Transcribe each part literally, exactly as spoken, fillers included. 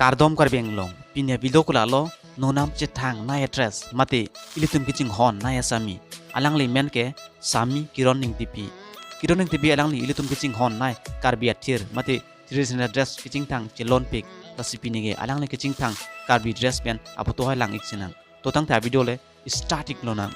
Kardom Karbi Anglong, pini avideo ke lalo, nonam chethangnei adress mate ilitum kachinghonnei asami. Alangli amen ke Sami Kiron Engtipi. Kiron Engtipi alangli ilitum kachinghonnei Karbi athir mate traditional dress kachingthang chelonpik. Lasi pini ke alangli kachingthang Karbi dress pen aphoto hai lang-ik sinang. To tangte avideo le start-ik lonang.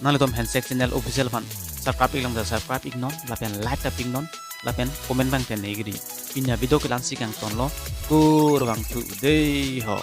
Nanglitum Handshake Channel Official aphan subscribe-ik longle subscribe-iknon, lapen like ta pi-iknon, lapen comment abang tengne-ik ri. Pini avideo ke la-ansi kangtonlo, kurvangthu dei ho.